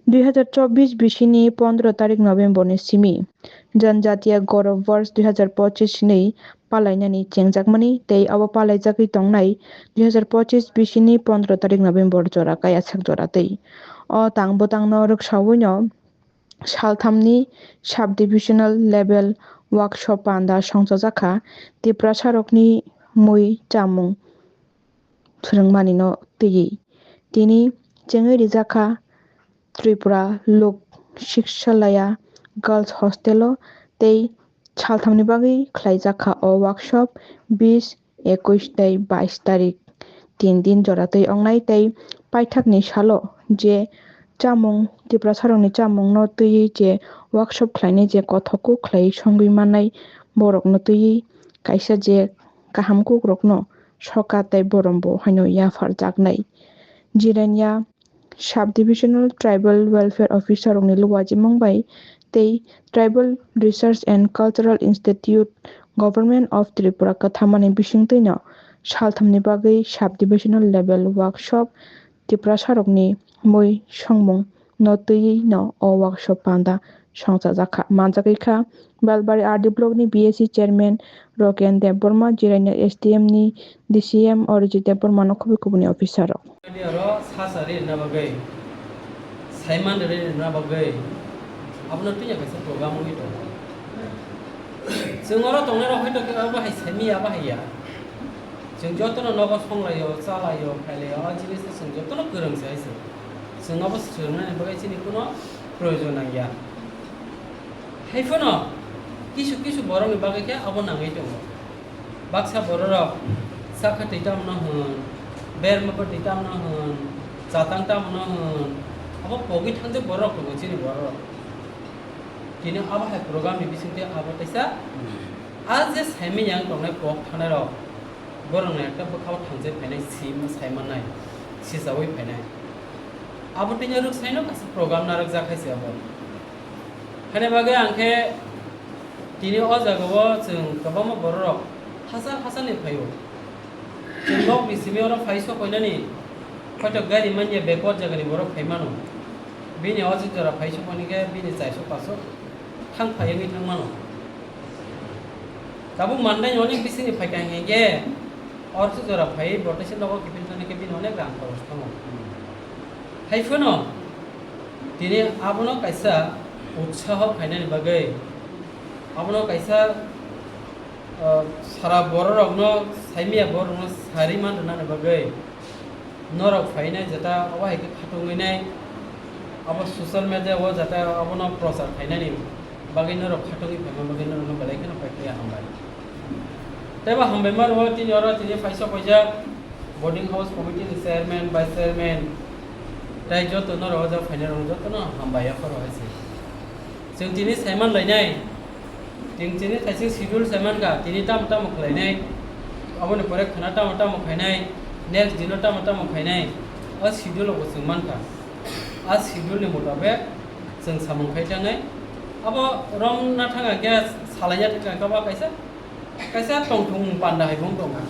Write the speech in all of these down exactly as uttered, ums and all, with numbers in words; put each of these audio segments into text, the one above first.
Dui hazar chobbish bisini pondro tarik November ni simi Janjatiya Gaurav Varsh dui hazar pochis hinwi palainani chengjakmani tei abo palaijagwi tongnai dui hazar pochis bisini pondro tarik November jora kaiyasak jora tei o tang bwtangno rwksawino salthamni sub-divisional level workshop panda songchajakha Tiprasarokni mui chamung swrwngmanino twiwi. Tini chengwi rijakha Tripura Lok Shikshalaya Girls Hostel-o tei salthamni bagwi khlaijakha o workshop bish, ekush tei bais tarik tin din jora twi wngnai tei paithakni salo je chamung Tiprasarokni chamungno twiwi je workshop khlainai je kothok kuk khlaiwi songwi mannai borokno twiwi kaisa je kaham kukrokno soka tei borom bo haino yapharjaknai. Jirania Sub-Divisional Tribal Welfare Officer rokni luajimung bai tei Tribal Research and Cultural Institute, Government of Tripura kwthamani bisingtwino salthamni bagwi sub-divisional level workshop Tiprasarokni mui songmung no twiwi no o workshop panda songchajakha. Manjagwi kha Belbari R D block ni B S C chairman Roken Debbarma, Jirania S D M ni D C M Orijit Debbarma no khubui kubuni officer rok. Aro sasa ri rwna bagwi, saiman ri rwna bagwi, abono twiya kaisa program wngwi tongo. Chwng oro tongnai rok hoi to khe abo hai saimanya, abo hai ya. Chwng jotono nogo songlaio, chalaio, phailaio, o jinis chwng jotono kwrwng se hai se. Chwng abo swrwngnani bagwi chini kuno proyojon nangya. Hai phano kisu kisu borokni bagwi khe abo nangwi tongo. Baksa bororok sakha twi tamno hwn, berma twi tamno hwn, chatang tamno hwn, abo pogwi thangjak borok tongo chini bororok. Tini abo hai program ni bisingtwi abo teisa, a je saimanya wng tongnai kok thanai rok, borokno ekta bwkhao thangjak phainai, sim saimannai, sichaui phainai. Abo tini rwksaino kaisa program narwkjak hai se abo. Haini bagwi ang khe tini o jagao chwng kwbangma bororok hachal hachalni phaio. Chwng nokni simi oro phai sokoinani, hoito gari manya backward jagani borok phai mano. Bini o jora phai sokoini khe bini chaisok pasok thang phai wngwi thang mano. Tabuk mandai onek bisingni phaikha hinkhe orso jora phai bo teisa nogo kiphil thangni khe bini onek rang khoros thango. Hai phano tini abono kaisa utsaho khainani bagwi, abono kaisa, ah, sara bororokno, saimanya bororokno sari man rwnani bagwi norok phainai jeta obo hai khe khatungwi nai, abo social media o jeta abono prochar khainani bagwi norok khatungwi phaima bagwi norokno belai kheno paikhe hambai. Tei bo hambai mano tini oro tini phaisa paijak boarding house committee ni chairman, vice chairman, tei joto norok o jaga phainai rok jotono hambai yapharo hai se. Chwng tini saiman lainai, chwng tini kaisa schedule saiman kha, tini tamo tamo khlainai, aboni pore khwna tamo tamo khainai, next dino tamo tamo khainai, o schedule bo chwng mankha. A schedule ni motabek chwng samung khai thangnai. Abo romna thang khe salaina thang khe ba kaisa Kaisa tongthokmung panda hai bo wng tongo.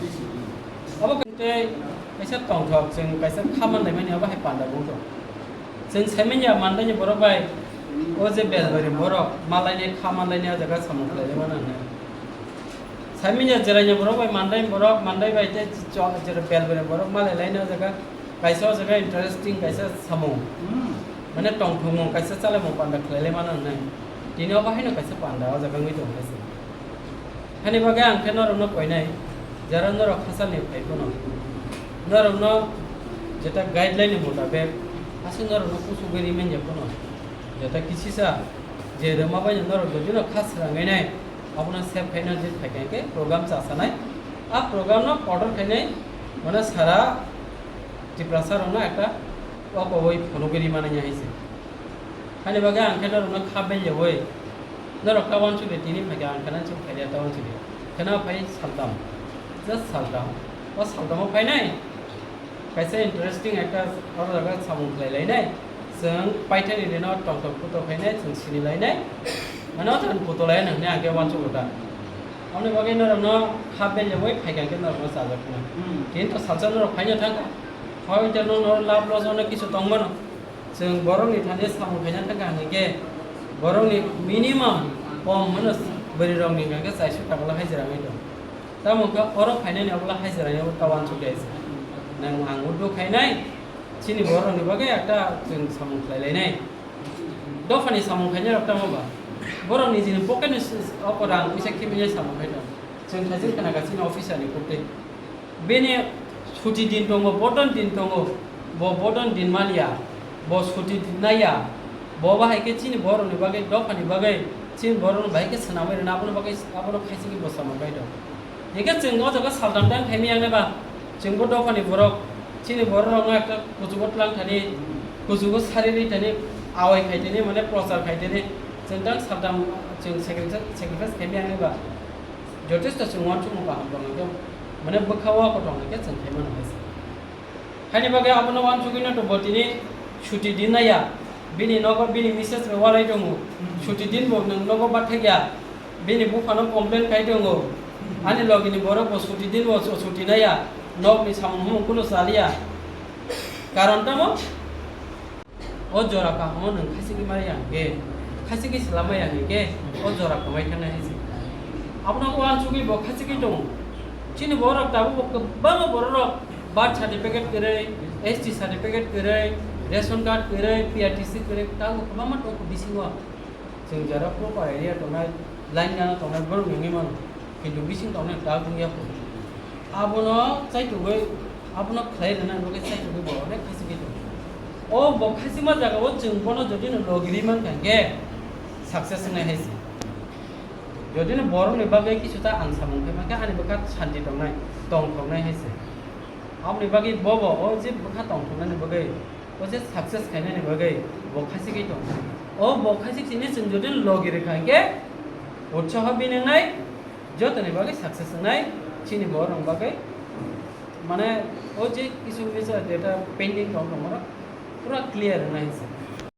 Abo tei kaisa tongthok, chwng kaisa kha manlaimani abo hai panda bo wng tongo. Chwng saimanya mandaini borok bai o je belbairi borok malaini kha manlaini o jaga samung khlailai mano hinwi. Saimanya jeraini borok bai mandai borok, mandai bai tei cho-, jera belbairi borok malailaini o jaga Kaisa o jaga interesting kaisa samung. Hmm. Mane tongthokmung kaisa chalaimung panda khlailai mano hinwi. Tini obo haino kaisa panda o jaga wngwi tongo hai se. Hani bagwi ang khe norokno koinai, jara norok hachalni phai phano, norokno jeta guideline ni motabek aswk norokno kuchugwi rimanya phano, jeta kisisa je rwma baino norok jodino kha swrangwi nai, abono save khaina je phaikha hinkhe program chasanai. A program no order khainai, mane sara Tiprasa rokno ekta o koboi phunugwi rimani hai se. Hani bagwi ang khe norokno kha belyaui norok ta uansukdi, tini phaikhe ang khena chuk phaikhe ta uansukdi. Khena phai saltam, just saltam. O saltamo phainai, kaisa interesting ekta oro jaga samung khlai lainai. Chwng paithakni rino tongthok kutok khainai, chwng sini lainai. Mane o jaga kutok lainai hwnwi ang khe uansukgo ta. Aboni bagwi norokno kha belyaui phaikha khe norokno chajak khna. Hmm. Kintu salsa norok phaino thangkha. Hoi te norok lab loss ono kisu tongmano. Chwng borokni thani samung khaina thangkha hwnkhe borokni minimum kom hwno bwrwirokni hwnkhe chairso taka hajra wngwi tong. Tamo wngkha oro phainani abola hajra ni abo ta uansuk khe se. Nang ang udo khainai, chini borokni bagwi ekta chwng samung khlai lainai. Dophani samung khainai rok tamo ba? Borok nijini pocket ni s-, s-, oko rang puisa khibinai samung khai tong. Chwng khaijin khna kha chini officer ni kwtwi. Bini suti din tongo, bodon din tongo, bo bodon din maliya, bo suti din naiya, bo bahai khe chini borokni bagwi, dophani bagwi, chini borokni bahai khe swnamwi rwna, abono bagwi, abono khaisingwi bo samung khai tong. Hingkhe chwng o jaga saltam tang khaimiyang nai ba, chwngbo dophani borok, chini borok rokno ekta kuchugo tlang thani, kuchugo sari ri thani, awai khai thani, mane prochar khai thani, chwng tang saltam, chwng sacrifice, sacrifice khaimiyang nai ba. Jotesto chwng uansukmung kaham tong hwnkhe, mane bwkha o kotor hwnkhe chwng khaimano hai se. Haini bagwi abono uansugwino to bo tini suti din naiya, bini nogo bini misses bai walai tongo, suti din bo nwng nogo bathakya, bini buphano complain khai tongo, ani logini borok bo suti din bo su-, suti naiya, nokni samung humung kulo chaliya, karon tamo? O jora kahamo nwng khaisigi maya hwnkhe, khaisigi swlamaya hwnkhe, o jora kwmai thangna hai se. Abono uansugwi bo khaisigi tongo. Chini borok tabuk bo kwbangma bororok birth certificate kwrwi, S T certificate kwrwi, ration card kwrwi, P R T C kwrwi, tabuk kwbangma tongo bisingo. Chwng jora proper area tongnai, line gana tongnai borok nungwi mano. Kintu bising tongnai tabuk wngya kho. Abono chaitugwi, abono khlai rwna bagwi chaitugwi bo onek khaisingwi tongo. O bo khaisingma jagao chwng bono jodi no logiri mankha hwnkhe success wngnai hai se. Jodi no borokni bagwi kisu ta ang samung khai mankha ani bwkha santi tongnai, tongthoknai hai se. Aboni bagwi bobo o je bwkha tongthoknani bagwi, o je success khainani bagwi bo khaisingwi tongo. O bo khaising sini chwng jodi no logiri kha hwnkhe utsaho binangnai, jotoni bagwi success wngnai, chini borokni bagwi, mane, o je kisu kisa data pending tong tongmorok pura clear wngnai se.